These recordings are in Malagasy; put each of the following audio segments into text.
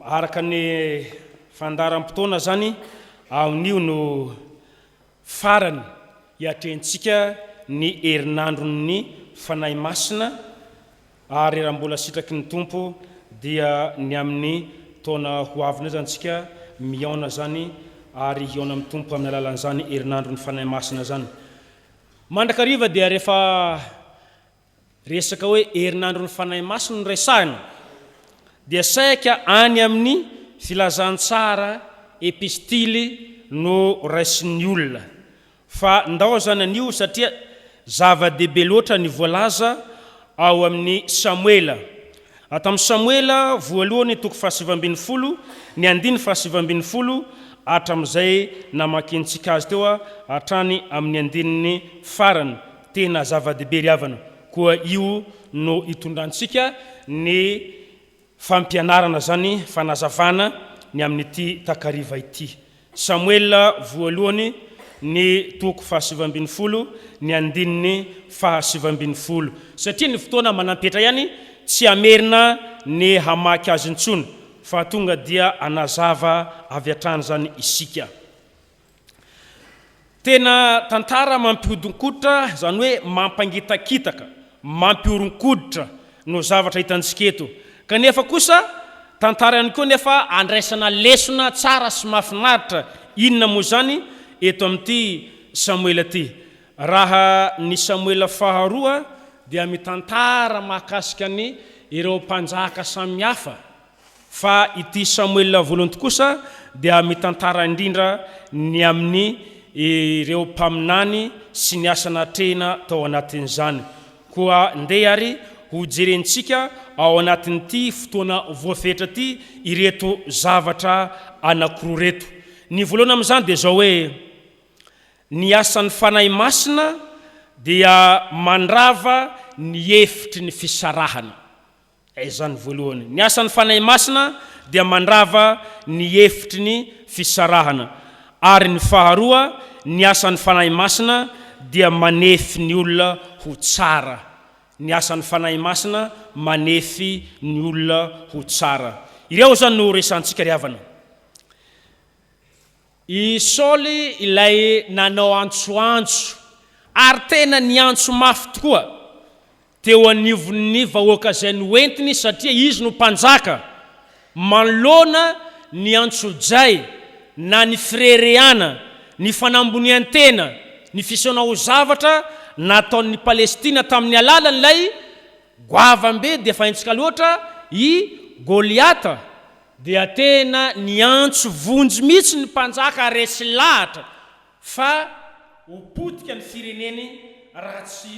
Araka ny fandaharam-potoana izany, amin'io no farany hiatrehantsika ny herinandron'ny Fanahy Masina ary raha mbola sitraky ny Tompo dia ny amin'ny taona ho avy indray izany isika mihaona izany ary hihaona amin'ny Tompo amin'ny alalan'izany herinandron'ny Fanahy Masina izany. Mandrakariva dia rehefa Resaka hoe herinandron'ny Fanahy Masina no resahina dia saika any amin'ny filazantsara epistily no raisin'ny olona. Fa ndao zany anio satria zava-dehibe loatra ny voalaza ao amin'ny Samoela. Ato amin'ny Samoela voalohany toko faha-19 ny andiny faha-19 hatramin'izay namakiantsika azy teo hatrany amin'ny andininy farany. Tena zava-dehibe ry havana, koa io no itondrantsika ny fampianarana izany fanazavana ny amin'ity takariva ity. Samoela voalohany ny toko faha-19 ny andininy faha-19. Satria ny fotoana manam-petra ihany tsy hamerina ny hamaky azy intsony fa tonga dia hanazava avy hatrany izany isika. Tena tantara mampihodinkoditra, izany hoe mampangitakitaka, mampihoron-koditra no zavatra hitantsika eto. Kanefa kosa, tantara ihany koa nefa andraisana lesona tsara sy mahafinaritra. Inona moa izany eto amin'ity Samoela ity? Raha ny Samoela faharoa dia mitantara mahakasika ny ireo mpanjaka samihafa. Fa ity Samoela voalohany ity kosa dia mitantara indrindra ny amin'ny ireo mpaminany sy ny asa natrehina tao anatin'izany. Koa ndeha ary ho jerentsika ao anatin'ity fotoana voafetra ity ireto zavatra anankiroa ireto. Ny voalohany amin'izany dia izao hoe, ny asan'ny Fanahy Masina dia mandrava ny efitry ny fisarahana. Izany voalohany. Ny asan'ny Fanahy Masina dia mandrava ny efitry ny fisarahana. Ary ny faharoa, ny asan'ny Fanahy Masina dia manefy ny olona ho tsara. Ny asan'ny Fanahy Masina manefy ny olona ho tsara. Ireo izany no resahantsika ry havana. I Saoly ilay nanao antsoantso ary tena niantso mafy tokoa teo anivon'ny vahoaka izay noentiny satria izy no mpanjaka, manoloana ny antsojay na ny fireharehana, ny fanambonian-tena, ny fisehoana ho zavatra nataon'ny Palestina tamin'ny alalan'ilay goavam-be dia efa haintsika loatra i Goliata. Dia tena niantso vonjy mihitsy ny mpanjaka resy lahatra fa ho potika ny fireneny raha tsy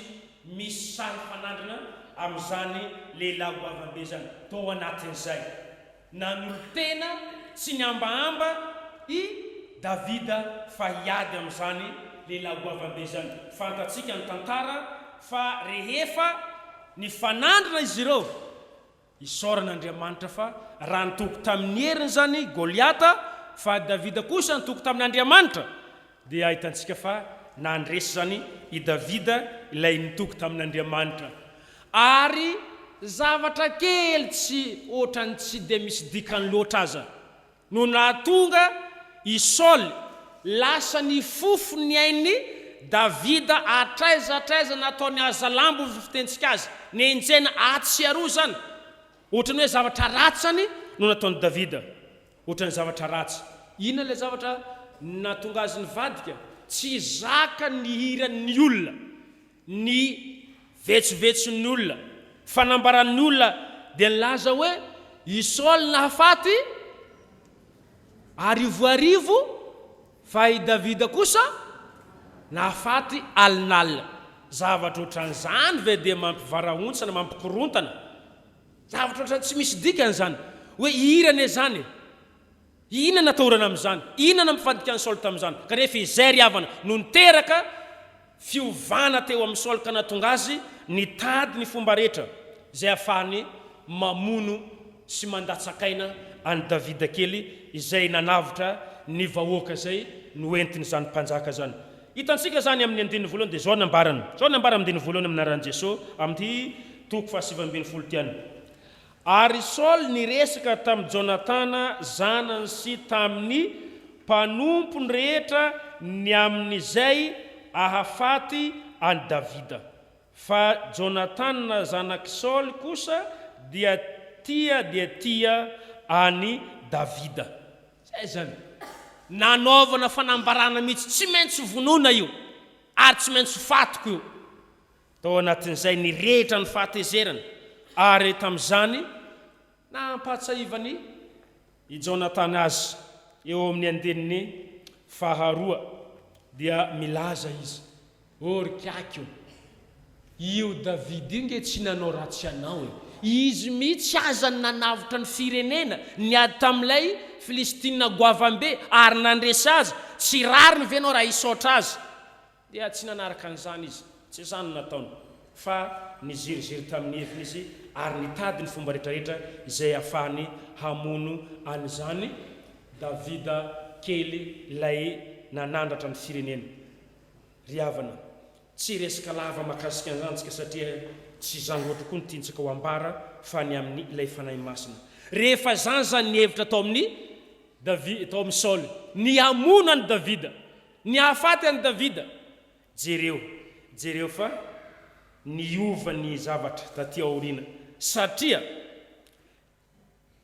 misy sahy mifanandrina amin'izany lehilahy goavam-be izany. Tao anatin'izay, nanolo-tena tsy nihambahamba i Davida fa hiady amin'izany lehilahy goavam-be izany. Fantatsika ny tantara fa rehefa nifanandrina izy ireo, Isaorana Andriamanitra fa raha nitoky tamin'ny heriny izany Goliata fa Davida kosa nitoky tamin'Andriamanitra dia hitantsika fa nandresy izany i Davida ilay nitoky tamin'Andriamanitra. Ary zavatra kely tsy ohatran'ny tsy dia misy dikany loatra aza no nahatonga i Saoly lasa nifofo ny ain'i Davida hatraiza hatraiza nataony hazalambo ny fitentsika azy, nenjehina atsy sy aroa izany, ohatran'ny hoe zavatra ratsy izany no nataon'i Davida, ohatran'ny zavatra ratsy. Inona ilay zavatra nahatonga azy nivadika? Tsy zakany ny hiran'ny olona. Ny vetsovetson'ny olona, fanambaran'ny olona dia nilaza hoe i Saoly nahafaty arivoarivo fa i Davida kosa nahafaty alinalina. Zavatra ohatran'izany ve dia mampivarahontsana, mampikorontana? Zavatra ohatran'ny tsy misy dikany izany. Hoe hira anie izany e! Inona no atahorana amin'izany? Inona no nampivadika an'i Saoly tamin'izany? Kanefa izay ry havana no niteraka fiovana teo amin'i Saoly ka nahatonga azy nitady ny fomba rehetra izay ahafahany mamono sy mandatsak'aina an'i Davida kely izay nanavotra ny vahoaka izay noentin'izany mpanjaka izany. Hitantsika izany amin'ny andininy voalohany dia izao ny ambarany. Izao ny ambara amin'ny andininy voalohany amin'ny anaran'i Jesoa amin'ity toko faha 19 ity ihany. Ary Saoly niresaka tamin'i Jonatana zanany sy tamin'ny mpanompony rehetra ny amin'izay hahafaty an'i Davida. Fa Jonatana zanak'i Saoly kosa dia tia dia tia an'i Davida. Izay izany. Nanaovana fanambarana mihitsy, tsy maintsy vonoina io, ary tsy maintsy ho fatiko io. Tao anatin'izay nirehitra ny fahatezerany, ary tamin'izany nampahatsiahivany i Jonatana azy. Eo amin'ny andininy faharoa dia milaza izy, Ô ry kiaky ô! Io Davida io nge tsy nanao ratsy anao e! Izy mihitsy aza no nanavotra ny firenena, niady tamin'ilay Filistina goavambe ary nandresy azy, tsy rariny ve ianao raha hisaotra azy? Dia tsy nanaraka an'izany izy, tsy izany no nataony, fa niziriziry tamin'ny heviny izy ary nitady ny fomba rehetrarehetra izay hahafahany hamono an'izany Davida kely ilay nanandratra ny firenena. Ry havana, tsy hiresaka lava mahakasika an'izany tsika satria tsy izany loatra koa no tiantsika ho ambara fa ny amin'ny ilay Fanahy Masina. Rehefa izany izany ny hevitra tao amin'i Davi, tao amin'i Saoly, ny hamono an'i Davida, ny hahafaty an'i Davida, jereo, jereo fa niova ny zavatra taty aoriana satria,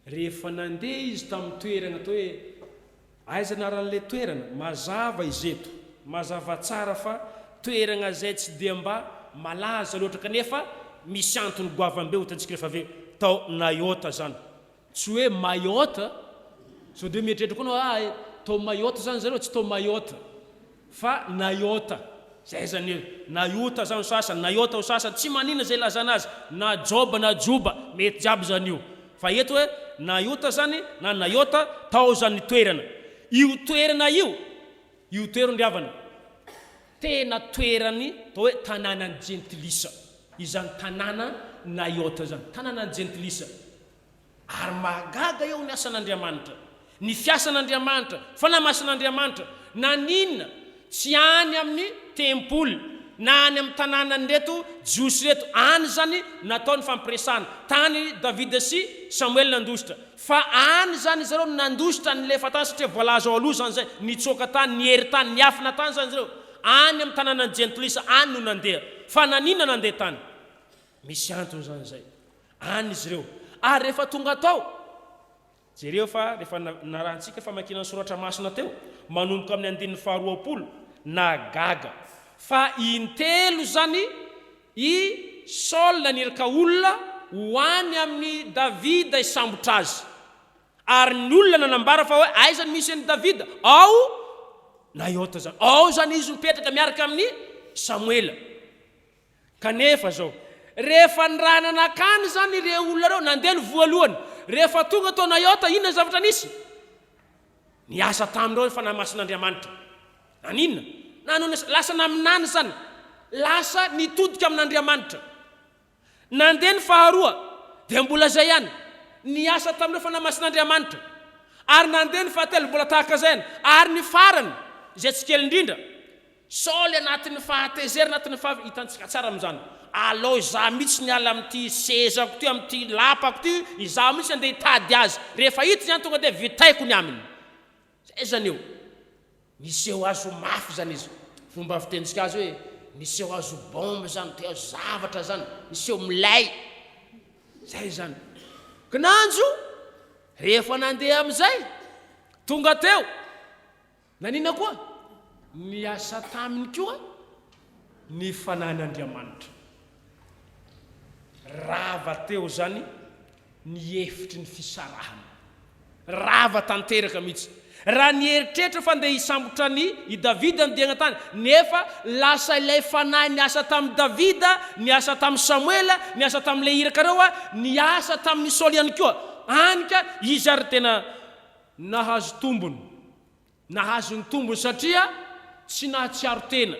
Rehefa nandeha izy tamin'ny toerana atao hoe, aiza anaran'ilay toerana? Mazava izy eto, mazava tsara fa toerana izay tsy dia mba malaza loatra kanefa misy antony goavam-be ho hitantsika rehefa avy eo, tao Naiota izany. Tsy hoe Mayotte, sao dia mieritreritra koa ianao hoe ah, tao Mayotte izany zareo, tsy tao Mayotte. Fa Naiota, zay zany eo, Naiota zany sasany, Naiota ho sasany, tsy maninona zay ilazana azy, na Joba na Joba, mety jiaby zany io. Fa eto hoe Naiota zany na Naiota, tao zany ny toerana. Io toerana io, io toerana ry havana, tena toeran'ny atao hoe tanànan'ny jentilisa, izany tanàna Naiota izany, tanànan'ny jentilisa. Ary mahagaga eo ny asan'Andriamanitra, ny fiasan'Andriamanitra, Fanahy Masin'Andriamanitra, naninona tsy any amin'ny tempoly na any amin'ny tanànan'ireto Jiosy ireto, any izany natao ny fampiresahana, tany Davida sy Samoela nandositra, fa any izany izy ireo no nandositra nilefa tany satria voalaza ao aloha izany izay, nitsoaka tany, niery tany, niafina tany izany izy ireo, any amin'ny tanànan'ny Jentilisa any no nandeha, fa naninona nandeha tany? Misy antony izany izay. Any izy ireo. Ary rehefa tonga tao, jereo fa rehefa narahantsika famakiana ny soratra masina teo, manomboka amin'ny andininy faharoapolo, nahagaga fa intelo izany i Saul naniraka olona ho any amin'i Davida hisambotra azy. Ary ny olona nanambara fa hoe aiza no misy an'i Davida? Ao Naiota izany. Ao izany izy mipetraka miaraka amin'i Samoela. Kanefa izao, rehefa nirahina nankany izany ireo olona ireo, nandeha ny voalohany, rehefa tonga tao Naiota, inona ny zavatra nisy? Niasa tamin'ireo ny Fanahy Masin'Andriamanitra. Naninona? Nanao ny asa, lasa naminany izany, lasa nitodika amin'Andriamanitra. Nandeha ny faharoa, dia mbola izay ihany, niasa tamin'ireo Fanahy Masin'Andriamanitra. Ary nandeha ny fahatelo, mbola tahaka izay ihany. Ary ny farany, izay tsy kely indrindra, Saoly anatin'ny fahatezerana, anatin'ny faha, hitantsika tsara amin'izany, alao izaho mihitsy niala amin'ity sezako ity, amin'ity lapako ity, izaho mihitsy andeha hitady azy, rehefa hita izany tonga dia vitaiko ny aminy. Zay izany eo. Niseho azy ho mafy izany izy. Fomba fitenintsika azy hoe niseho azy ho bombe izany, te azo zavatra izany, niseho milay. Zay izany. Kinanjo, rehefa nandeha amin'izay, tonga teo, Naninona koa? Niasa taminy koa ny Fanahin'Andriamanitra. Rava teo izany ny efitry ny fisarahana. Rava tanteraka mihitsy. Raha nieritreritra fa ndeha hisambotra an'i i Davida ny diagna tany, nefa lasa ilay Fanahy niasa tamin'i Davida, niasa tamin'i Samoela, niasa tamin'ilay iraka ireo, niasa tamin'i Saoly ihany koa. Any ka izy ary tena Nahazo tombony. Nahazo ny tombony satria tsy nahatsiaro tena.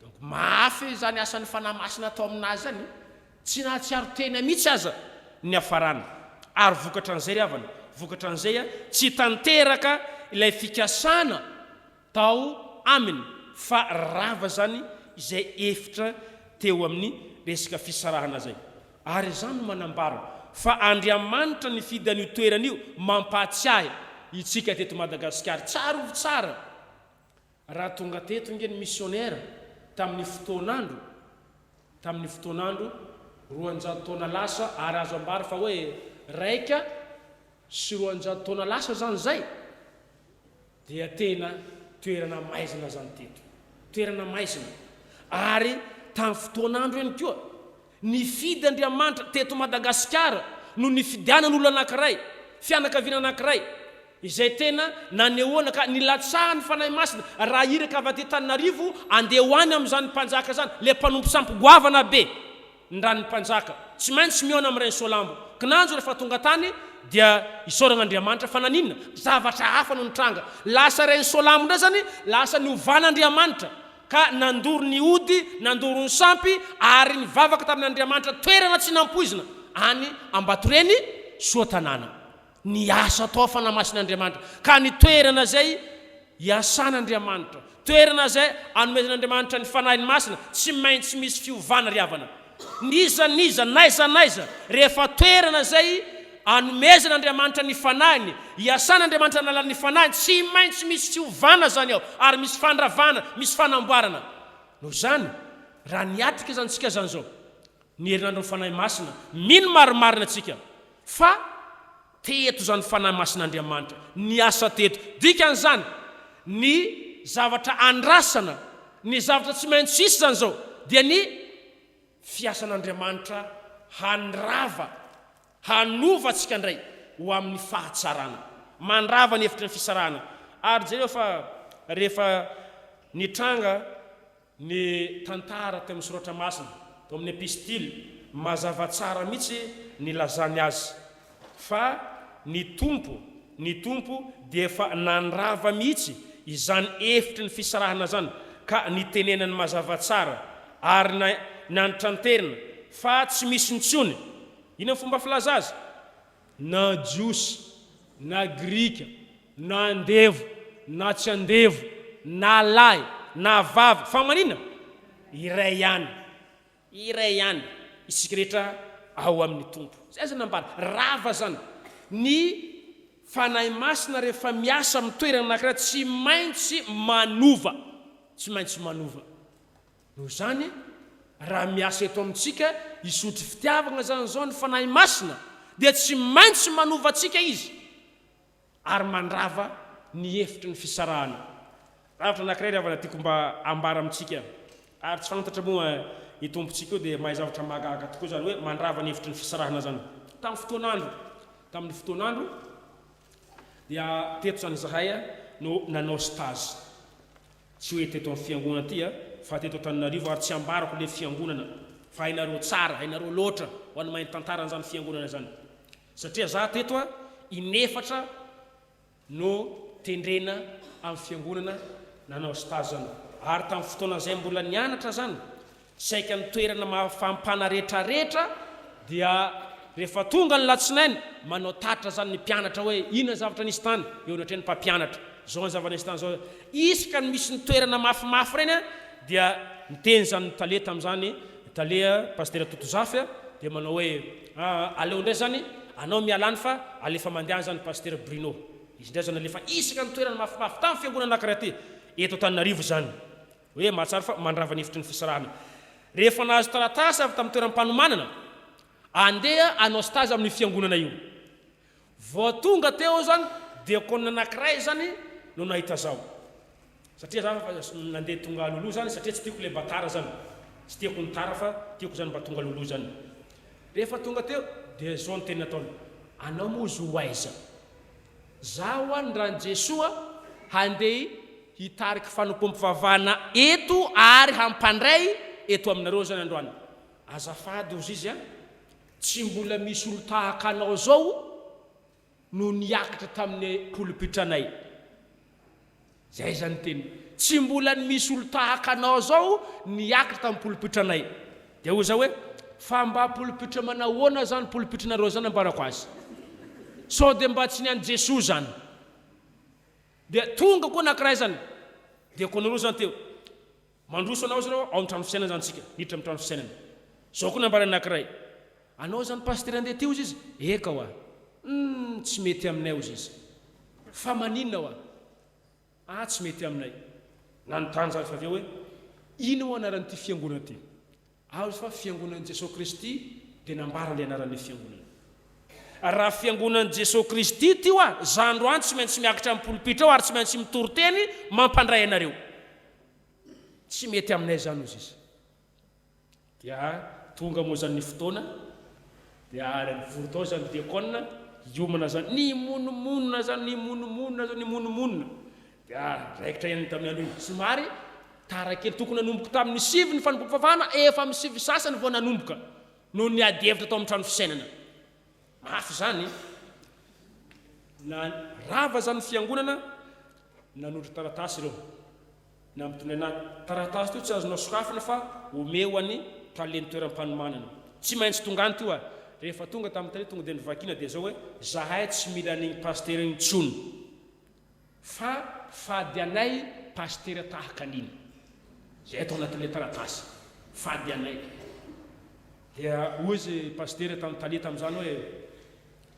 Donc mafy izany asan'ny Fanahy Masina atao aminazy izany. Tsy nahatsiaro tena mihitsy aza ny niafarany. Ary vokatra an'izay ry havana, vokatra an'izay tsy tanteraka ilay fikasana tao aminy fa rava izany izay efitra teo amin'ny resaka fisarahana izay. Ary izany no manambara. fa Andriamanitra nifidy an'io toerana io mampahatsiahy itsika teto Madagasikara. Tsarovy tsara raha tonga teto nge ny missionnaire tamin'ny fotoan'andro, tamin'ny fotoan'andro 200 taona lasa ary azo ambara fa hoe 201 taona lasa zany zay dia tena toerana maizina zany teto. Toerana maizina. Ary tamin'ny fotoan'andro ihany koa, nifidy Andriamanitra, teto Madagasikara no nifidianana olona anankiray, fianakaviana anankiray, izay tena nanehoana ka nilatsahan'ny Fanahy Masina, raha iraka avy aty Antananarivo andeha ho any amin'izany mpanjaka izany, ilay mpanompo sampy goavana be. Ny ran'ny mpanjaka. Tsy maintsy mihaona amin'ny Rainisoalambo. Kinanjo rehefa tonga tany dia isaorana Andriamanitra fa naninona? Zavatra hafa no nitranga. Lasa Rainisoalambo indray izany, lasa niovan'Andriamanitra ka nandoro ny ody, nandoro ny sampy ary nivavaka tamin'Andriamanitra toerana tsy nampoizina any Ambatoreny Soatanàna. Ny asa atao fanamasin'Andriamanitra ka ny toerana izay iasan'Andriamanitra, toerana izay anomezan'Andriamanitra ny Fanahiny Masina, tsy maintsy misy fiovana ry havana. N'iza n'iza, n'aiza n'aiza, rehefa toerana izay anomezan'Andriamanitra ny Fanahiny, iasan'Andriamanitra amin'ny alalan'ny Fanahiny, tsy maintsy misy fiovana izany ao, ary misy fandravana, misy fanamboarana. Noho izany, raha niatrika izany tsika izany izao, ny herinandron'ny Fanahy Masina, mino marimarina tsika fa teto izany Fanahy Masin'Andriamanitra niasa teto. Dikan'izany, ny zavatra andrasana, ny zavatra tsy maintsy hisy izany izao dia ny fiasan'Andriamanitra handrava, hanova antsika indray ho amin'ny fahatsarana. Mandrava ny efitry ny fisarahana. Ary jereo fa rehefa nitranga Ny tantara teo amin'ny Soratra Masina, tao amin'ny Epistily, mazava tsara mihitsy ny nilazany azy fa ny Tompo, ny Tompo dia efa nandrava mihitsy izany efitry ny fisarahana izany ka nitenenany mazava tsara ary nanitranterina fa tsy misy intsony, inona ny fomba filaza azy? na Jiosy, na Grika, na andevo, na tsy andevo, na lahy, na vavy, fa maninona? Iray ihany, iray ihany isika rehetra ao amin'ny Tompo. Izay aza nambara. Rava izany. Ny Fanahy Masina rehefa miasa amin'ny toerana anankiray tsy maintsy manova, tsy maintsy manova. Noho izany, raha miasa eto amintsika hisotro fitiavagna izany izao ny Fanahy Masina, dia tsy maintsy manova antsika Izy ary mandrava ny efitry ny fisarahana. Zavatra anankiray ry havana tiako mba ambara amintsika, ary tsy fantatra moa io Tompontsika io dia mahay zavatra mahagaga tokoa izany hoe mandrava ny efitry ny fisarahana izany. Tamin'ny fotoan'andro, tamin'ny fotoan'andro dia teto izany izahay no nanao stage. Tsy hoe teto amin'ny fiangonana aty a, fa teto Antananarivo ary tsy ambarako le fiangonana fa hainareo tsara, hainareo loatra ho an'ny mahay ny tantaran'izany fiangonana izany. Satria za teto a, in'efatra no tendrena amin'ny fiangonana nanao stage zany. Ary tamin'ny fotoana izay mbola nianatra zany, Saika ny toerana mahafampana retraretra dia rehefa tonga ny latsinainy manao tatitra zany ny mpianatra hoe inona ny zavatra nisy tany eo anatrehan'ny mpampianatra, zao ny zava-nisy tany zao, isaka ny misy ny toerana mafimafy ireny dia miteny zany ny tale tamin'izany, tale Pasitera Totozafy dia manao hoe aa aleo indray zany anao miala any fa alefa mandeha any zany Pasitera Bruno, izy indray zany alefa isaka ny toerana mafimafy tamin'ny fiangonana anankiray aty eto Antananarivo izany. Hoe mahatsara fa mandrava ny efitry ny fisarahana. Rehefa nahazo taratasy avy tamin'ny toeram-panomanana, andeha hanao stage amin'io fiangonana io. Vao tonga teo aho izany, diakona anankiray izany no nahita zaho. Satria za nandeha tonga alohaloha izany, satria tsy tiako ilay mba tara izany. Tsy tiako ny tara fa tiako izany mba tonga alohaloha izany. Rehefa tonga teo, dia izao ny teny nataony, Anao moa zo ho aiza? Zaho ho'a ny ran'i Jesoa handeha hitariky fanompoam-pivavahana eto ary hampandray eto aminareo zany androany. Azafady hozy izy a, tsy mbola misy olo tahaka anao zao no niakatra tamin'ny polipitranay. Zay zany teny. Tsy mbola ny misy olo tahaka anao zao niakatra tamin'ny polipitranay. Dia hoy za hoe, fa mba polipitra manahoana zany polipitranareo zany ambarako azy? Sao dia mba tsy ny an'i Jesoa zany? Dia tonga koa anankiray zany, diakona roa zany teo. Mandroso anao zareo ao amin'ny trano fisainana zany tsika, niditra amin'ny trano fisainana. Zao koa nambarany anankiray. Anao zany pasitera andeha aty hozy izy? Eka hoa. Humm tsy mety aminay hozy izy. Fa maninona hoa? Ah tsy mety aminay. Nanontany za rehefa avy eo hoe inona hoa anaran'ity fiangonana ity? Ah hozy fa fiangonan'i Jesoa Kristy dia nambara ilay anaran'ilay fiangonana. Raha fiangonan'i Jesoa Kristy ity hoa, za androany tsy maintsy miakatra amin'ny polipitra ao ary tsy maintsy mitory teny mampandray anareo. Tsy mety aminay izany hozy izy. Dia tonga moa izany ny fotoana, dia ary nivory tao izany diakona, hiomana izany, nimonomonona izany, nimonomonona izany, nimonomonona. Dia raikitra ihany tamin'ny andro iny. Somary tara kely, tokony nanomboka tamin'ny sivy ny fanompoam-pivavahana, efa amin'ny sivy sasany vao nanomboka, noho ny ady hevitra tao amin'ny trano fisainana. Mafy izany. Na rava izany ny fiangonana, nanondro taratasy ireo. Nampitondraina taratasy teo tsy azonao sokafana fa omeo an'i talen'ny toeram-panomanana. Tsy maintsy tonga any toa. Rehefa tonga tamin'ny tale tonga dia novakina dia zao hoe zahay tsy mila an'igny pasitera igny tsony fa fady anay pasitera tahaka an'igny. Zay atao anatin'ilay taratasy. Fady anay. Dia hoy izy pasitera tamin'ny tale tamin'izany hoe.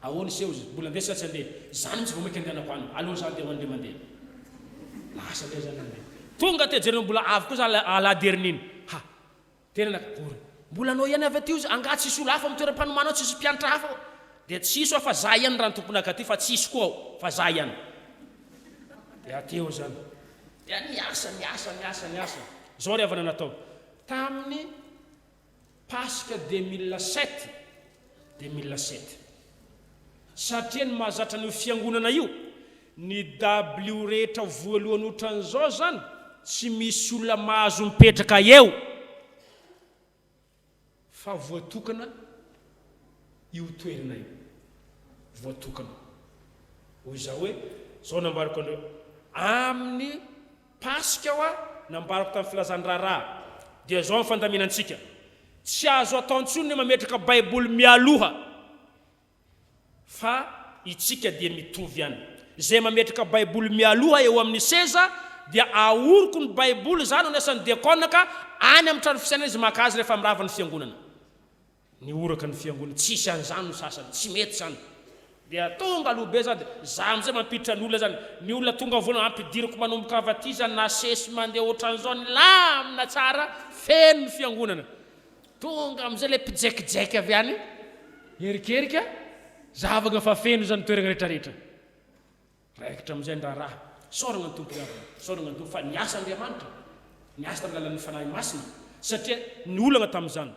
Ahoana iseho izy? Mbola andeha sa tsy andeha? Zany mihitsy vao maika andehanako any. Aleo za andeha ho andeha mandeha. Lasa ndray zany nandeha. Tonga teo jereo mbola avy koa za alahady herin'iny. Ha! Tena nakakory. Mbola anao ihany avy aty ozy, angaha tsisy olo hafa amin'ny toeram-panomanao, tsisy mpianatra hafa ao? Dia tsisy aho fa za ihany raha ny tompon'aka aty fa tsisy koa ao fa za ihany. Dia teo zany. Dia niasa, niasa, niasa, niasa. Zao ry havana natao. Tamin'ny. Paska 2007, 2007. Satria ny mahazatra an'io fiangonana io, ny dabilio rehetra voalohany otran'izao zany tsy misy olona mahazo mipetraka eo fa voatokana io toerana io. Voatokana. Hoy izaho hoe, zao nambarako anareo, amin'ny Paska hoa nambarako tamin'ny filazan'ny raharaha dia izao ny fandaminantsika, tsy azo atao intsony ny mametraka baiboly mialoha fa itsika dia mitovy ihany. Izay mametraka baiboly mialoha eo amin'ny seza dia ahoroko ny baiboly izany ho ny asan'ny diakona ka any amin'ny trano fisainana izy maka azy rehefa mirava ny fiangonana. Nihoraka ny fiangonana, tsisy an'izany ny sasany, tsy mety izany. Dia tonga aloha be zany, dia za amizay mampiditra ny olona zany, ny olona tonga voalohany ampidiriko manomboka avy aty zany, nasesy mandeha otran'izao, nilamina tsara, feno ny fiangonana. Tonga amizay le mpijekijeky avy any, erikerika, zavagna fa feno zany toeragna retraretra. Raikitra amin'izay ny raharaha. Isaoragna ny Tompo ry havana. Isaoragna ny Tompo fa niasa Andriamanitra. Niasa tamin'ny alalan'ny Fanahy Masina. Satria ny olana tamin'izany,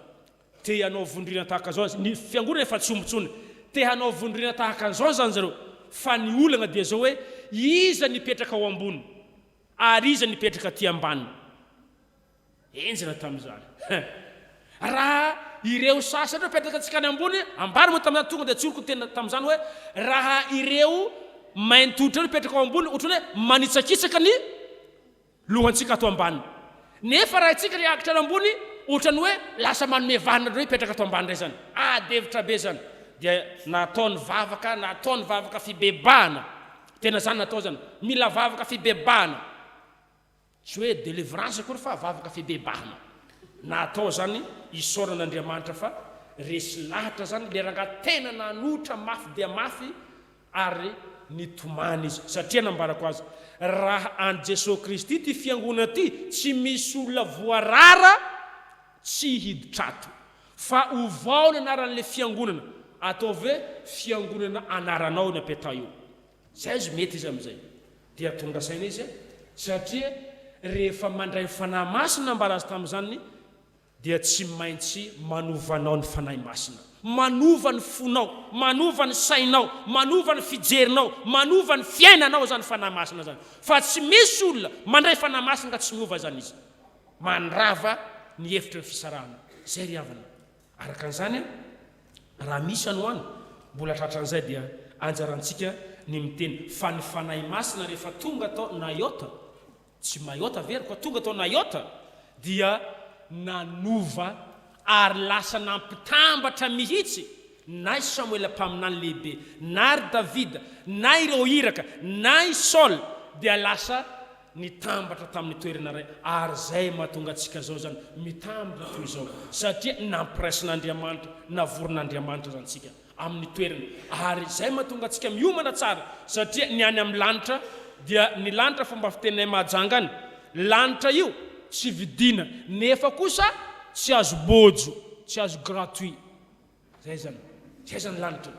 te hanao vondrona tahaka izao, ny fiangonana efa tsy omby intsony. Te hanao vondrona tahaka an'izao izany zareo. Fa ny olana dia izao hoe, iza ny hipetraka ao ambony ary iza ny hipetraka aty ambany. Henjana tamin'izany. Raha ireo sasany ireo mipetraka antsika any ambony, ambany moa tamin'izany, tonga dia tsoriko ny tena tamin'izany hoe, raha ireo mainty hoditra ireo mipetraka ao ambony, ohatran'ny hoe manitsakitsaka ny lohantsika ato ambany. Nefa raha isika hiakatra any ambony, ohatran'ny hoe lasa manome vahana an'ireo hipetraka ato ambany indray izany. Ady hevitra be izany. Dia natao ny vavaka, natao ny vavaka fibebahana. Tena izany natao izany. Mila vavaka fibebahana. Tsy hoe delivrance akory fa vavaka fibebahana natao zany isaorana Andriamanitra fa resy lahatra zany le rangahy tena nanohitra mafy dia mafy ary nitomany izy satria nambarako azy raha an'i Jesoa Kristy ity fiangonana ity tsy misy olona voarara tsy hiditra ato fa ovao ny anaran'le fiangonana ataovy hoe fiangonana anaranao ny apetaho io Zay izy mety izy amin'izay dia tonga saina izy satria rehefa mandray ny Fanahy Masina nambara azy tamin'izany dia tsy maintsy manova anao ny Fanahy Masina, manova ny fonao, manova ny sainao, manova ny fijerinao, manova ny fiainanao izany Fanahy Masina izany fa tsy misy olona mandray Fanahy Masina ka tsy miova izany izy, mandrava ny hevitry ny fisarahana. Zay ry havana. Araka an'izany, raha misy any ho any mbola tratran'izay dia anjarantsika ny miteny fa ny Fanahy Masina rehefa tonga tao Naiota, tsy Mayotte averiko fa tonga tao Naiota dia nanova ary lasa nampitambatra mihitsy na i Samoela mpaminany lehibe na ry Davida na ireo iraka na i Saul dia lasa. Nitambatra tamin'ny toerana iray, ary izay mahatonga antsika izao izany mitambatra toy izao, satria nampiraisin'Andriamanitra, navorin'Andriamanitra izany isika amin'ny toerana, ary izay mahatonga antsika miomana tsara, satria ny any amin'ny lanitra dia ny lanitra fomba fiteninay Mahajanga any, lanitra io tsy vidiana, nefa kosa tsy azo bôjo, tsy azo gratuit. Zay zany. Zay zany lanitra.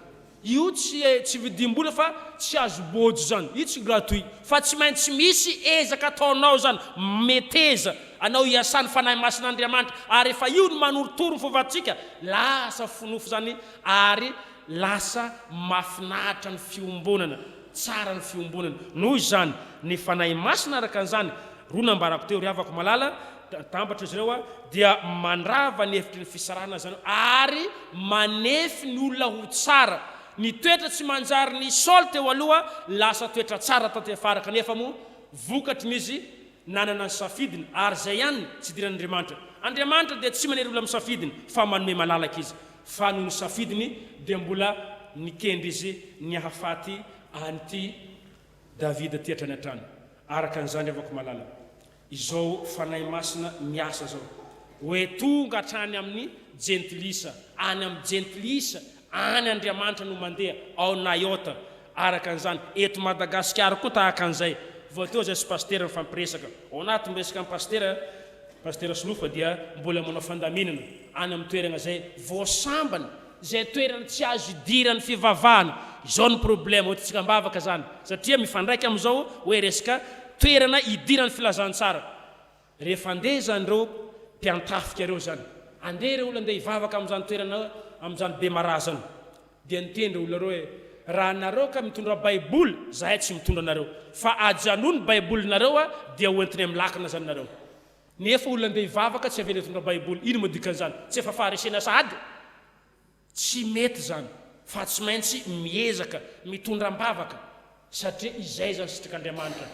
Io tsy tsy vidim-bola fa tsy azo bôjo zany. Io tsy gratuit. Fa tsy maintsy misy ezaka ataonao zany. Meteza anao hiasan'ny Fanahy Masin'Andriamanitra. Ary efa io no manorotoro ny fovantsika. Lasa fonofo zany ary lasa mafinaritra ny fiombonana. Tsara ny fiombonana. Noho izany, ny Fanahy Masina araka an'izany, roa nambarako teo ry havako malala, Natambatra izy ireo dia mandrava ny hevitry ny fisarahana izany ary manefy ny olona ho tsara. Ny toetra tsy manjary ny Saoly teo aloha lasa toetra tsara taty afara kanefa moa vokatry ny izy nanana ny safidiny ary izay ihany tsy idiran'Andriamanitra. Andriamanitra dia tsy manery olona amin'ny safidiny fa manome malalaka izy fa noho ny safidiny dia mbola nikendry izy ny hahafaty an'ity Davida ity hatrany hatrany. Araka an'izany havako malala. Izao Fanahy Masina miasa zao, hoe tonga hatrany amin'ny Jentilisa, any amin'ny Jentilisa any Andriamanitra no mandeha, ao Naiota, araka an'izany, eto Madagasikara koa tahaka an'izay, vao teo zay sy Pasitera nifampiresaka, ao anaty miresaka amin'i Pasitera, Pasitera Solofo dia mbola manao fandaminana any amin'ny toerana izay vao sambany, Izay toerana tsy azo idiran'ny fivavahana. Izao ny problème, hoentintsika am-bavaka izany, satria mifandraika amin'izao hoe resaka toerana idiran'ny filazantsara. Rehefa andeha izany ireo mpiantafika ireo izany, andeha ireo olona andeha hivavaka amin'izany toerana amin'izany Bemaraha izany, dia niteny ireo olona ireo hoe, raha nareo ka mitondra baiboly, zahay tsy mitondra anareo, fa ajanony ny baibolinareo dia hoentinay milakana izany nareo. Nefa olona andeha hivavaka tsy avela hitondra baiboly, ino moa dikan'izany? Tsy efa faharesena sahady? Tsy mety izany fa tsy maintsy miezaka mitondra am-bavaka satria izay izany sitrak'Andriamanitra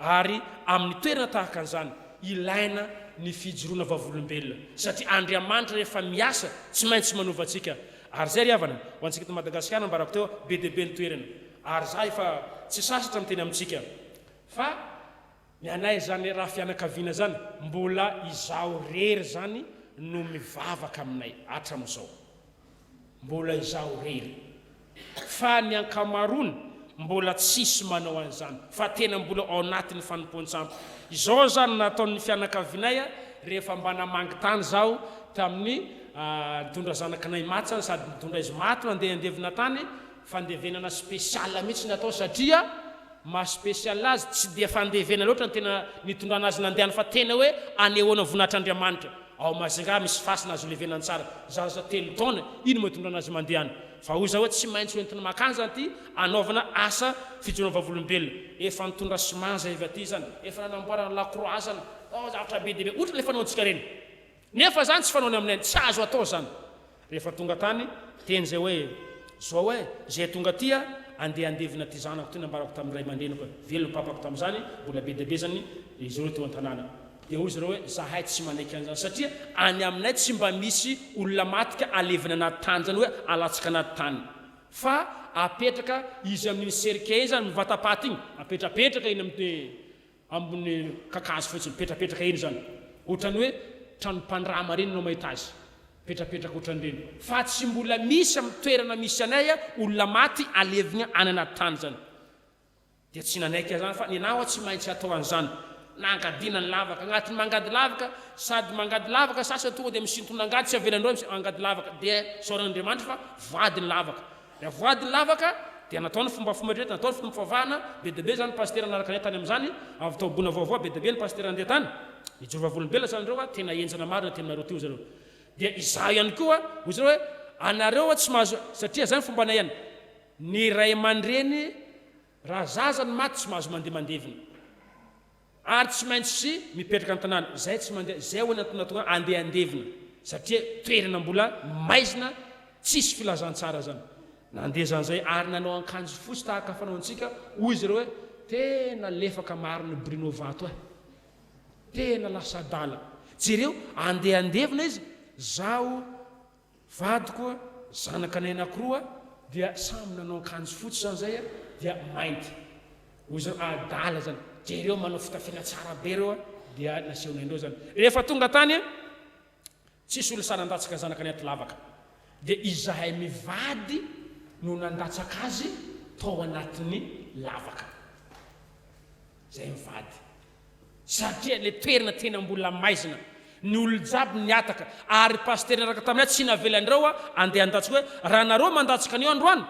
ary amin'ny toerana tahaka an'izany ilaina ny fijoroana vavolombelona satria Andriamanitra rehefa miasa tsy maintsy manova antsika ary izay ry havana ho antsika eto Madagasikara nambarako teo be dia be ny toerana ary za efa tsy sasatra miteny amintsika fa Ny anay zany raha fianakaviana zany mbola izaho rery zany no mivavaka aminay hatramizao. Mbola izaho rery. Fa ny ankamaroany mbola tsisy manao an'izany fa tena mbola ao anatin'ny fanompoan-tsampy. Izao zany nataon'ny fianakavianay rehefa mba namangy tany zaho tamin'ny nitondra zanakinay maty zany sady nitondra izy maty nandeha handevina tany, fandevenana spécial mihitsy natao satria Maha spécial azy, tsy dia fandevena loatra ny tena nitondrana azy nandehany fa tena hoe anehoana voninahitr'Andriamanitra. Ao Majunga misy fasana azo levenana tsara, zaza telo taona, ino moa itondrana azy mandeha any? Fa hoy za hoe tsy maintsy ho entina makany zany ity anaovana asa fijoroana vavolombelona. Efa nitondra ciment zay avy aty zany, efa nanamboarana la croix zany, oh zavatra be dia be, ohatry ilay fanaontsika ireny. Nefa zany tsy fanaony aminay, tsy azo atao zany. Rehefa tonga tany, teny zay hoe, zao e, zay tonga aty a, andeha handevina ty zanako ty, nambarako tamin'ny ray aman-dreniko e, velona papako tamin'izany, mbola be dia be zany izy ireo teo an-tanàna. Dia hoy izy ireo hoe, zahay tsy manaiky an'izany, satria any aminay tsy mba misy olona maty ka alevina anaty tany zany hoe alatsaka anaty tany. Fa apetraka izy amin'iny cercueil iny zany, mivatapaty iny, apetrapetraka eny amin'ny. Ambony kakazo fotsiny, mipetrapetraka eny izany. Ohatran'ny hoe tranom-pandrama ireny ianao mahita azy. Mipetrapetraka ohatran'ireny. Fa tsy mbola misy amin'ny toerana misy anay olona maty alevina any anaty tany izany. Dia tsy nanaiky an'izany fa ny anah tsy maintsy atao an'izany. Nangadiana ny lavaka. Agnatin'ny mangady lavaka, sady mangady lavaka sasany tonga dia misintona angady tsy avelan-dreo angady lavaka. Dia isaoran'Andriamanitra fa voady ny lavaka. Dia voady ny lavaka, dia natao ny fombafomba rehetra, natao ny fotoam-pivavahana, be dia be izany pasitera nanaraka anay tany amin'izany, avy tao Bona Vaovao, be dia be ny pasitera nandeha tany, nijoro vavolombelona izany ireo, tena henjana marina teny aminareo teo zareo. Dia izaho ihany koa, hoy zareo hoe, anareo tsy mahazo, satria izany fombanay ihany, ny ray aman-dreny raha zaza no maty tsy mahazo mandeha mandevina. Ary tsy maintsy mipetraka an-tanàna. Izay tsy mandeha, izay hoy ny antony nahatonga ahy andeha handevina, satria toerana mbola maizina, tsisy filazantsara izany. Nandeha izany izay ary nanao ankanjo fotsy tahaka fanaontsika, hoy izy ireo hoe, tena lefaka marina Bruno Vato eh. Tena lasa adala. Jereo, andeha handevina izy, zaho Vadiko a, zanaka anay anakiroa dia samy nanao akanjo fotsy zany zay a, dia mainty. Hoy zareo, adala zany. Jereo manao fitafiana tsara be ireo a, dia nasehonay indreo zany. Rehefa tonga tany a, tsisy olona sahy nandatsaka ny zanaka anaty lavaka. Dia izahay mivady no nandatsaka azy tao anatin'ny lavaka. Izay mivady. Satria le toerana tena mbola maizina. Ny olon jiaby nihataka. Ary pasitera niaraka taminay tsy navelandreo andeha handatsaka hoe raha nareo mandatsaka an'io androany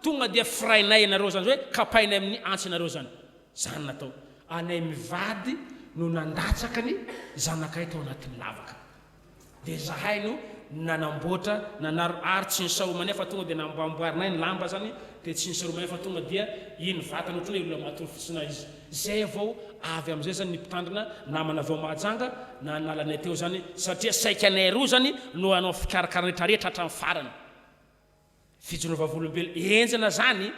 tonga dia firainay ianareo zany hoe kapainay amin'ny antsy ianareo zany. Zany natao. Anay mivady no nandatsaka ny zanakay tao anatin'ny lavaka. Dia zahay no nanamboatra, nanaro ary tsy nisaromanay fa tonga dia namboamboarinay ny lamba zany dia tsy nisaromanay fa tonga dia iny vatana ohatran'ny hoe olona matory fotsiny izy. Zay vao avy amin'izay zany ny mpitandrina namana avy ao Mahajanga nanala anay teo zany satria saika anay roa zany no hanao fikarakarana rehetra rehetra hatramin'ny farany. Fijoroana vavolombelona henjana zany.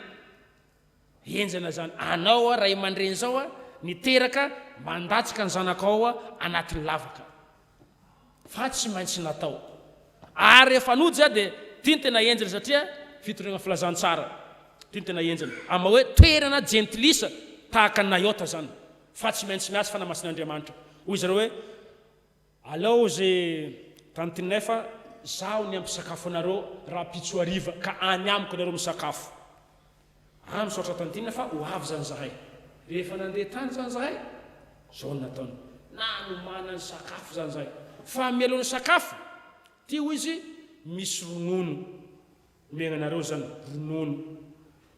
Henjana zany. Anao a ray aman-dreny zao a niteraka mandatsaka ny zanakao a anatin'ny lavaka. Fa tsy maintsy natao. Ary rehefa nody za dia ty no tena henjana satria fitoriana filazantsara. Ty no tena henjana. Ama hoe toerana jentilisa tahaka an'i Naiota zany. Fa tsy maintsy miasa fanamasin'Andriamanitra. Hoy zareo hoe Alao ze tantinay fa zaho ny hampisakafo anareo rahampitso hariva ka any amiko nareo misakafo. Ah misaotra tantine fa ho avy zany zahay. Rehefa nandeha tany zany zahay, zao no nataony. Nanomanany sakafo zany zahay. Fa mialoha ny sakafo, ty hoy izy misy ronono omena anareo zany, ronono.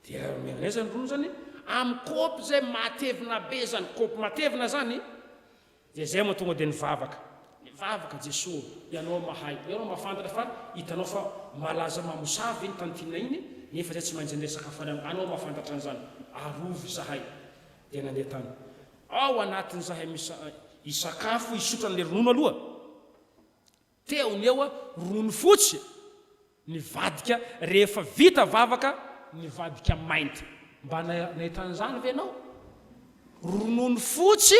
Dia omena anay zany ronono zany, amin'ny kaopy zay matevina be zany, kaopy matevina zany. Dia zay moa tonga dia nivavaka. Nivavaka, Jesoa ô, Ianao mahay, Ianao mahafantatra fa hitanao fa malaza mamosavy iny tantine iny, nefa zay tsy maintsy andeha sakafo any aminy, Anao mahafantatra an'izany, arovy zahay. Dia nandeha tany. Ao anatin'izahay misa, hisakafo, hisotro an'ilay ronono aloha. Teo ny eo ronono fotsy nivadika rehefa vita vavaka nivadika mainty. Mba nahita an'izany ve ianao? Ronono fotsy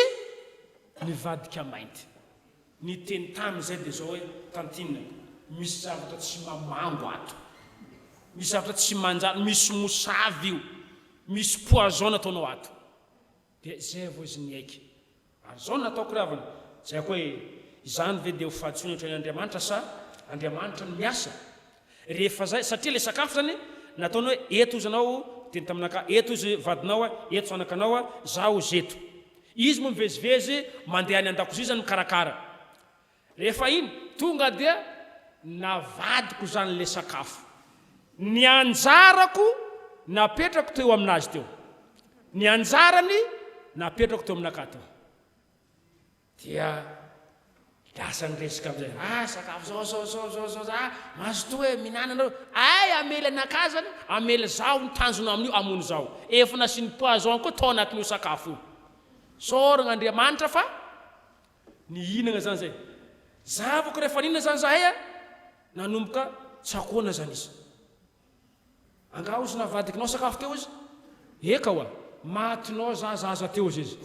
nivadika mainty. Niteny taminy izay dia izao hoe, Tantine, misy zavatra tsy mamango ato. Misy zavatra tsy manjary, misy mosavy io. Misy poison nataonao ato. Dia izay vao izy niaiky. Ary izao no nataoko ry havana, tsy haiko hoe izany ve dia ho fahadisoana eo an-tran'Andriamanitra sa Andriamanitra no miasa? Rehefa izay, satria ilay sakafo izany nataony hoe eto ozy anao, niteny taminakahy, eto ozy vadinao a, eto zanakanao a, zaho ozy eto. Izy moa mivezivezy mandeha any an-dakozia izany mikarakara. Rehefa iny, tonga dia navadiko izany ilay sakafo. Ny anjarako napetrako teo aminazy teo. Ny anjarany napetrako teo aminakahy teo. Dia lasa niresaka amin'izay. Ah, sakafo zao, zao, zao, zao, zao, ah, mazotoa e, mihinana nareo. Ay, hamely anakahy zany, hamely zaho ny tanjona amin'io, hamono zaho. Efa nasiany poison koa tao anatin'io sakafo io. Isaoragna Andriamanitra fa Nihinagna zany zay. Zavako rehefa nihinana zany zahay a, nanomboka tsakoana zany izy. Angaha ozy navadikinao sakafo teo izy? Eka oa, matinao za zaza teo ozy izy.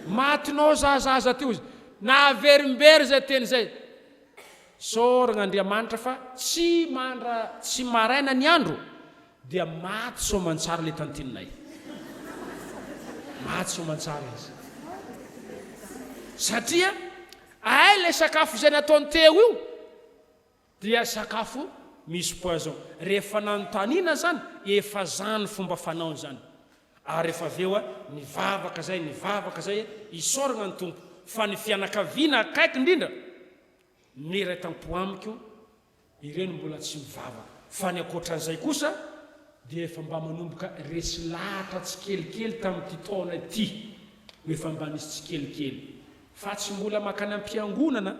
Matinao za zaza teo izy. Naverimbery zay teny zay. Isaoragna Andriamanitra fa tsy mandra tsy maraina ny andro Dia maty soamantsara ilay tantininay. Maty soamantsara izy. Satria ay ilay sakafo izay nataony teo io dia sakafo misy poison. Rehefa nanontaniana izany, efa zany fomba fanaony izany. Ary rehefa avy eo nivavaka izay, nivavaka izay, isaorana ny Tompo fa ny fianakaviana akaiky indrindra miray tampo amiko Ireny mbola tsy mivavaka. Fa ny ankoatran'izay kosa dia efa mba manomboka resy lahatra tsikelikely tamin'ity taona ity no efa mba nisy tsikelikely. Fa tsy mbola mankany am-piangonana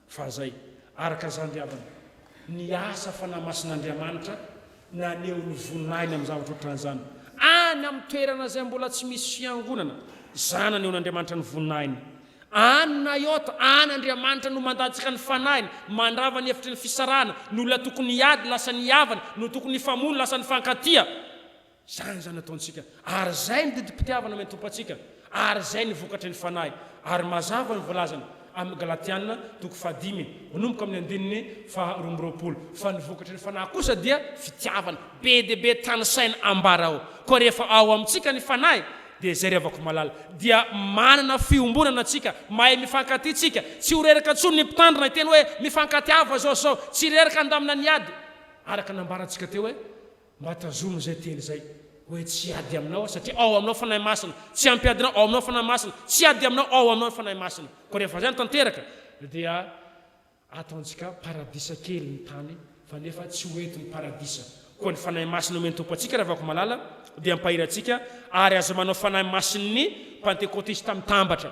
fa zay. Araka izany ry havana, ny asa Fanahy Masin'Andriamanitra naneho ny voninahiny amin'ny zavatra ohatran'izany. Any amin'ny toerana izay mbola tsy misy fiangonana, izany nanehoan'Andriamanitra ny voninahiny. Any Naiota, any Andriamanitra no mandatsaka ny fanahiny, mandrava ny efitry ny fisarahana, ny olona tokony hiady lasa nihavana, no tokony hifamono lasa nifankatia. Izany izany ataontsika. Ary izay ny didim-pitiavana omen'ny Tompo antsika. Ary izay ny vokatry ny fanahy. Ary mazava ny voalazany amin'ny Galatiana toko fahadimy, manomboka amin'ny andininy faha 22, fa ny vokatry ny fanahy kosa dia fitiavana. Be dia be tanisaina ambara ao. Koa rehefa ao amintsika ny fanahy, Dia izay ry havako malala, dia manana fiombonana tsika, mahay mifankatia tsika, tsy ho reraka intsony ny mpitandrina hiteny hoe mifankatiava zao sy zao, tsy reraka handamina ny ady, araka nambarantsika teo hoe mba tazomy izay teny izay hoe tsy hiady aminao aho satria ao aminao Fanahy Masina, tsy hampiady anao ao aminao Fanahy Masina, tsy hiady aminao ao aminao ny Fanahy Masina. Koa rehefa izay no tanteraka dia. Ataontsika paradisa kely ny tany fa nefa tsy ho eto ny paradisa. Koa ny Fanahy Masina omen'ny Tompo antsika Ravako malala dia ampahery antsika ary aza manao Fanahy Masin'ny Pantekotista mitambatra.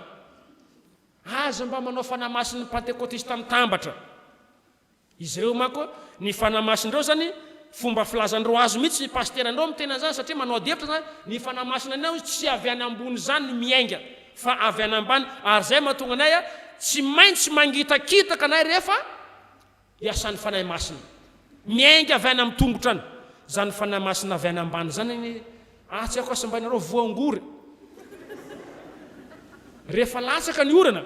Aza mba manao Fanahy Masin'ny Pantekotista mitambatra. Izy ireo manko ny Fanahy Masin'ireo zany fomba filazan'ireo azy mihitsy ny pasiteran'ireo miteny an'izany satria manao adihevitra zany ny Fanahy Masina anao tsy avy any ambony izany no miainga. Fa avy any ambany, ary izay mahatonga anay tsy maintsy mangitakitaka anay rehefa iasan'ny Fanahy Masina. Miainga avy any amin'ny tongotra any. Izany Fanahy Masina avy any ambany izany anie, ah tsy haiko asa mba ianareo voangory. Rehefa latsaka ny orana,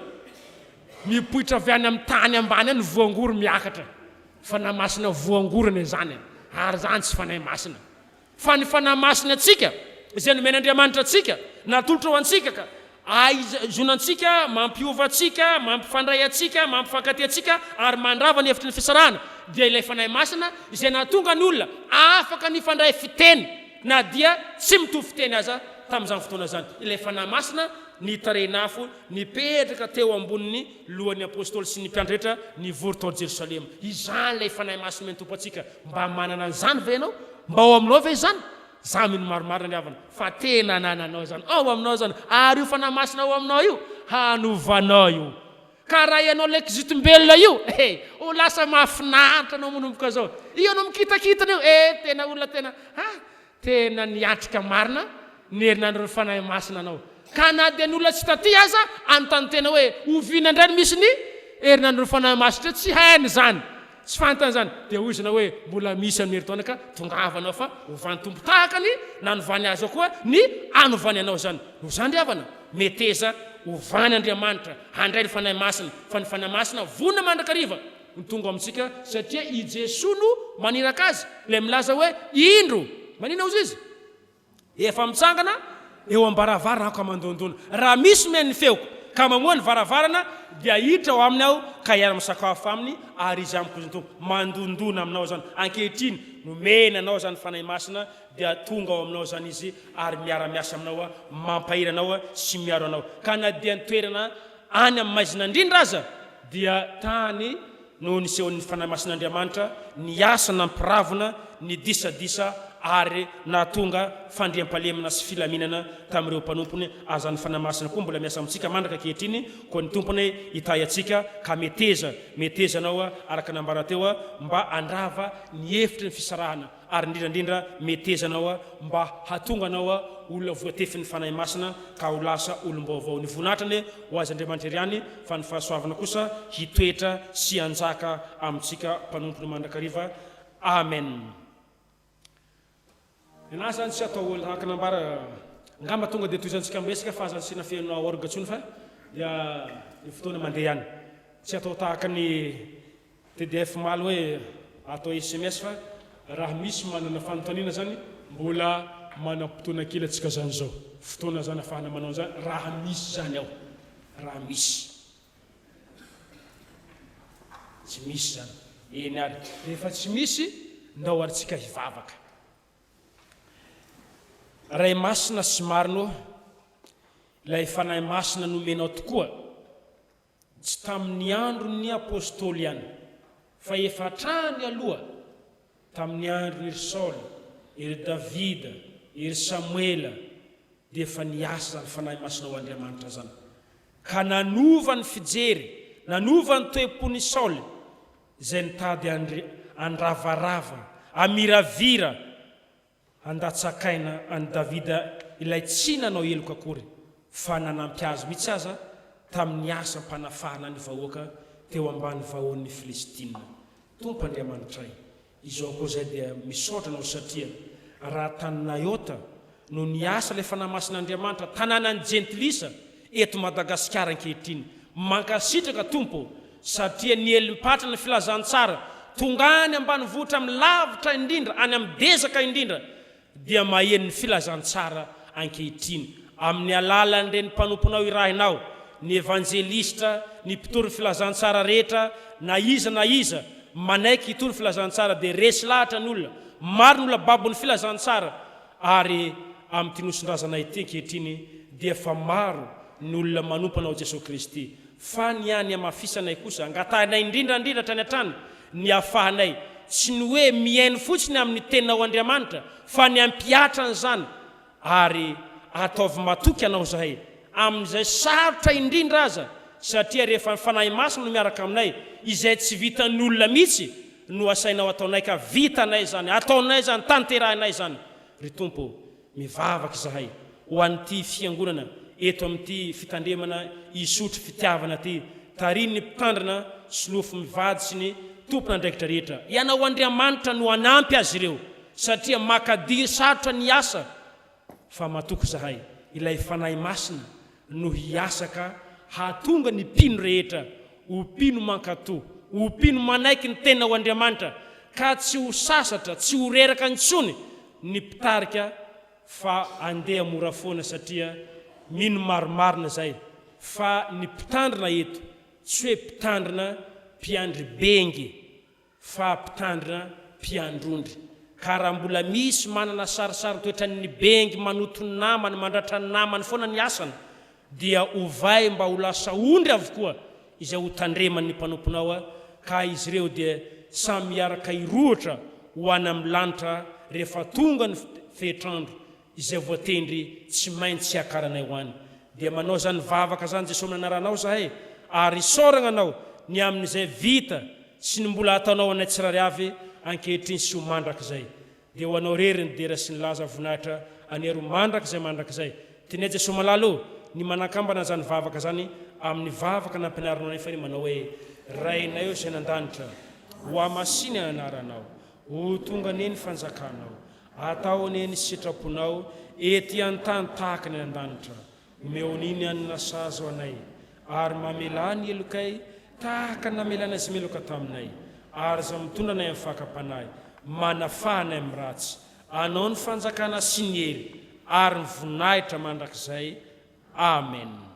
mipoitra avy any amin'ny tany ambany any ny voangory miakatra. Fanahy Masina voangory anie izany, ary izany tsy Fanahy Masina. Fa ny Fanahy Masina antsika, izay nomen'Andriamanitra antsika, natolotra ho antsika ka ahazoana antsika, mampiova antsika, mampifandray antsika, mampifankatia antsika ary mandrava ny hevitry ny fisarahana, dia ilay Fanahy Masina izay nahatonga ny olona afaka nifandray fiteny na dia tsy mitovy fiteny aza tamin'izany fotoana izany. Ilay Fanahy Masina nitarehin'afo nipetraka teo ambonin'ny lohan'ny Apostoly sy ny mpianatra rehetra nivory tao Jerosalema. Izany ilay Fanahy Masina omen'ny Tompo antsika. Mba manana an'izany ve ianao? Mba ao aminao ve izany? Za mino marimarina ry havana fa tena anananao izany, ao aminao izany, ary io Fanahy Masina ao aminao io, hanovanao io. Ka raha ianao ilay kizitombelona io, eh, ho lasa mahafinaritra anao manomboka izao. Io anao mikitakitana io, eh, tena olona tena, ha, Tena niatrika marina ny herinandron'ny Fanahy Masina anao. Ka na dia ny olona tsy taty aza anontany tena hoe oviana indray no misy ny herinandron'ny Fanahy Masina satria tsy hainy izany, tsy fantany izany. Dia hoy izy anao hoe mbola misy amin'ny herintaona ka tongava anao fa hovan'ny Tompo tahaka ny nanovany azy ao koa ny hanovany anao izany. Noho izany ry havana, meteza hovany Andriamanitra handray ny Fanahy Masina fa ny Fanahy Masina vonona mandrakariva. no tonga ao amintsika satria i Jesoa no maniraka azy, ilay milaza hoe, Indro, manina hozy izy? Efa mitsangana eo am-baravarana aho ka mandondona. Raha misy mihaino ny feoko ka mamoha ny varavarana, dia hiditra ao aminy aho ka hiara-misakafo aminy, ary izy amiko, hoy ny Tompo. Mandondona aminao izany. Ankehitriny, nomena anao izany Fanahy Masina, dia tonga ao aminao izany Izy ary miara-miasa aminao, mampahery anao sy miaro anao. Ka na dia ny toerana any amin'ny maizina indrindra aza, Dia tany no nisehoan'ny Fanahy Masin'Andriamanitra niasa nampiravona ny disadisa ary nahatonga fandriampahalemana sy filaminana tamin'ireo mpanompony. Aza ny Fanahy Masina koa mbola miasa amintsika mandraka ankehitriny, koa ny Tompo anie hitahy antsika ka meteza, meteza anao araka nambara teo mba handrava ny hevitry ny fisarahana. Ary indrindra indrindra meteza anao mba hahatonga anao olona voatefin'ny Fanahy Masina ka ho lasa olom-baovao. Ny voninahitra anie ho Azy Andriamanitra irery ihany fa ny fahasoavana kosa hitoetra sy hanjaka amintsika mpanompony mandrakariva. Amen. Nenaha zany tsy atao araka nambara angamba tonga dia tohizantsika miresaka fa aza asiana feno orgue tsony fa dia ny fotoana mandeha ihany. Tsy atao tahaka ny TDF omaly hoe atao sms fa raha misy manana fanontaniana zany mbola manam-potoana kely antsika zany zao. Fotoana zany afahana manao an'izany raha misy zany ao. Raha misy. Tsy misy zany. Eny ary. Rehefa tsy misy, ndao ary tsika hivavaka. Ray masina sy marina ô, ilay Fanahy Masina nomenao tokoa, Tsy tamin'ny andron'ny Apostoly ihany, fa efa hatrany aloha, tamin'ny andron'i ry Saoly, i ry Davida, i ry Samoela, dia efa niasa izany Fanahy Masina ho Andriamanitra izany, ka nanova ny fijery, nanova ny toe-pon'i Saoly, izay nitady handravarava, hamiravira, Handatsakaina an'i Davida ilay tsy nanao heloka akory fa nanampy azy mihitsy aza tamin'ny asam-panafahana ny vahoaka teo ambany vahoan'ny Filistina. Tompo Andriamanitray, izao koa izay dia misaotra Anao satria raha tany Naiota no niasa ilay Fanahy Masin'Andriamanitra, tanànan'ny Jentilisa eto Madagasikara ankehitriny. Mankasitraka Tompo ô, satria nielim-patra ny filazantsara, tonga any ambanivohitra amin'ny lavitra indrindra, any amin'ny dezaka indrindra, dia maheno ny filazantsara ankehitriny. Amin'ny alalan'ireny mpanomponao irahinao, ny evanjelistra, ny mpitory ny filazantsara rehetra, na iza na iza manaiky hitory filazantsara dia resy lahatra ny olona, maro ny olona babon'ny filazantsara ary amin'ity nosin-drazana ity ankehitriny dia efa maro ny olona manompo Anao Jesoa Kristy fa ny any hamafisanay kosa angatahinay indrindra indrindra hatrany hatrany ny hafahanay tsy ny hoe mihaino fotsiny amin'ny teninao Andriamanitra fa ny hampihatra an'izany Ary ataovy matoky anao izahay, amin'izay sarotra indrindra aza, satria rehefa ny Fanahy Masina no miaraka aminay, izay tsy vitan'ny olona mihitsy no asainao ataonay ka vitanay izany, ataonay izany, tanterahinay izany. Ry Tompo ô, mivavaka izahay ho an'ity Fiangonana eto amin'ity fitandremana Isotry Fitiavana ity, tarihin'ny Mpitandrina Solofo mivady sy ny tompon'andraikitra rehetra. Ianao Andriamanitra no hanampy azy ireo. Satria makadiry sarotra ny asa fa matoky zahay ilay Fanahy Masina no hiasa ka hahatonga ny mpino rehetra ho mpino mankato, ho mpino manaiky ny tena ho Andriamanitra ka tsy ho sasatra, tsy ho reraka intsony ny mpitarika fa andeha mora foana satria mino marimarina zay fa ny mpitandrina eto tsy hoe mpitandrina mpiandry bengy fa mpitandrina mpiandrondry ka raha mbola misy manana sarisarin-toetran'ny bengy manoto ny namany mandratra ny namany foana ny asany dia ovay mba ho lasa ondry avokoa izay ho tandreman'ny mpanomponao ka izy ireo dia samy hiaraka hirohotra ho any amin'ny lanitra rehefa tonga ny fetr'andro izay voatendry tsy maintsy hiakaranay ho any. Dia manao izany vavaka izany Jesoa amin'ny anaranao izahay ary isaoragna Anao ny amin'izay vita sy ny mbola hataonao anay tsirairay avy ankehitriny sy ho mandrakizay. Dia ho Anao irery ny dera sy ny laza voninahitra anie ry ho mandrakizay mandrakizay. Tianay Jesoa malala o, ny manakambana izany vavaka izany amin'ny vavaka nampianarinao anay fahiny manao hoe, Rainay o izay any an-danitra, hohamasina ny anaranao, ho tonga anie ny fanjakanao, Atao anie ny sitraponao ety an-tany tahaka ny any an-danitra. Omeo an'iny ny hanina sahaza ho anay, ary mamelà ny helokay tahaka ny namelana izay meloka taminay. Ary aza mitondra anay amin'ny fakam-panahy, manafaha anay amin'ny ratsy. Anao ny fanjakana sy ny hery ary ny voninahitra mandrakizay. Amen.